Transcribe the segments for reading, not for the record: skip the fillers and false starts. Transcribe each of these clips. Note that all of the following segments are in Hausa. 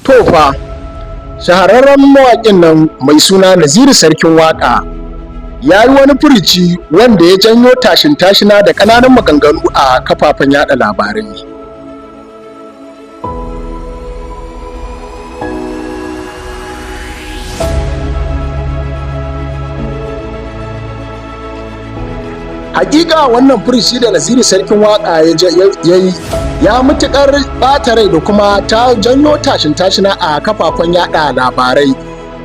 To fa, shahararren mawaƙin nan mai suna Naziru Sarkin Waƙa ya yi wani furuci wanda ya janyo tashin tashina da ƙananan maganganu a kafafen yaɗa labarai. Hakika wannan furuci da Naziru Sarkin Waƙa ya yi ya matuƙar ɓata rai da kuma ta janyo tashin tashina a kafafen yaɗa labarai.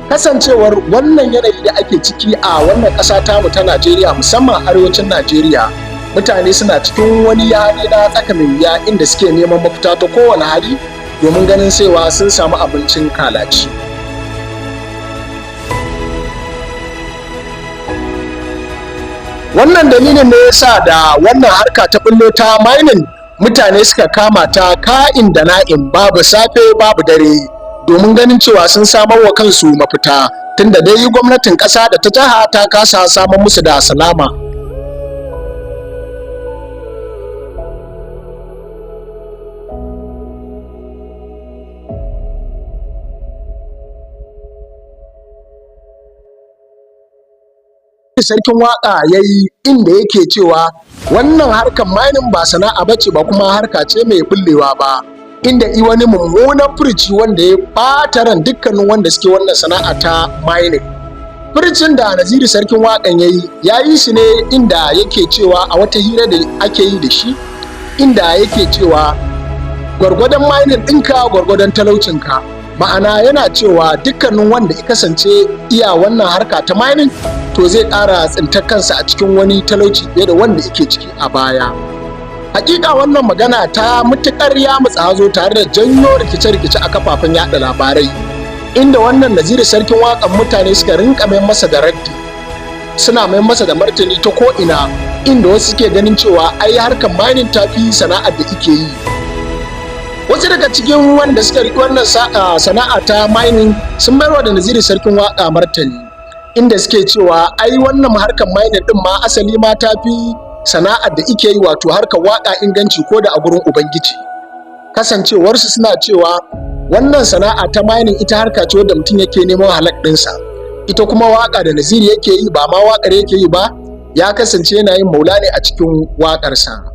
Kasancewar wannan yanayi da ake ciki a wannan ƙasa tamu ta Najeriya, musamman arewacin Najeriya, mutane suna cikin wani hali na tsaka mai wuya, inda suke neman mafita ta kowane hali domin ganin cewa sun samu abincin kalaci. Wannan dalilin ne yasa da wannan harka ta ɓullo ta mining, mutane suka kama ta ka'in da na'in, babu safe babu dare, domin ganin cewa sun samar wa kansu mafita, tunda dai gwamnatin ƙasa da ta jiha ta kasa samar musu da salama. Sarkin Waƙa ya yi inda yake cewa wannan harkar mining ba sana'a bace ba, kuma harka ce mai bullewa ba, inda i wani mummunan furuci wanda ya ɓata ran dukkanin wanda suke wannan sana'a ta mining. Furucin da Naziru Sarkin Waƙan ya yi, ya yi shi ne inda yake cewa a wata hira da ake yi da shi, inda yake cewa gwargwadon mining ɗinka gwargwadon talaucinka. Ma'ana, yana cewa dukkanin wanda ya kasance iya wannan harka ta mining, to zai ƙara tsintar kansa a cikin wani talauci fiye da wanda yake ciki a baya. Hakika wannan magana ta matuƙar ya mutsa hazo tare da janyo rikice-rikice a kafafen yaɗa labarai, inda wannan Naziru Sarkin Waƙan mutane suka rinka mai masa da raddi, suna mai masa da martani ta ko'ina, inda wasu suke ganin cewa ai harkar mining ta fi sana'ar da ike yi. Wasu daga cikin wanda suka riƙi wannan sana'a ta mining sun mayarwa da Naziru Sarkin Waƙa martani, inda suke cewa ai wannan harkar mining din ma asali ma ta fi sana'ar da ike yi, wato harkar waƙa, inganci ko da a gurin Ubangiji. Kasancewarsu suna cewa wannan sana'a ta mining ita harka ce wadda mutum yake neman halak ɗinsa, ita kuma waƙa da Naziru yake yi ba ma waƙar yake yi ba, ya kasance yana yin maula ne a cikin waƙarsa.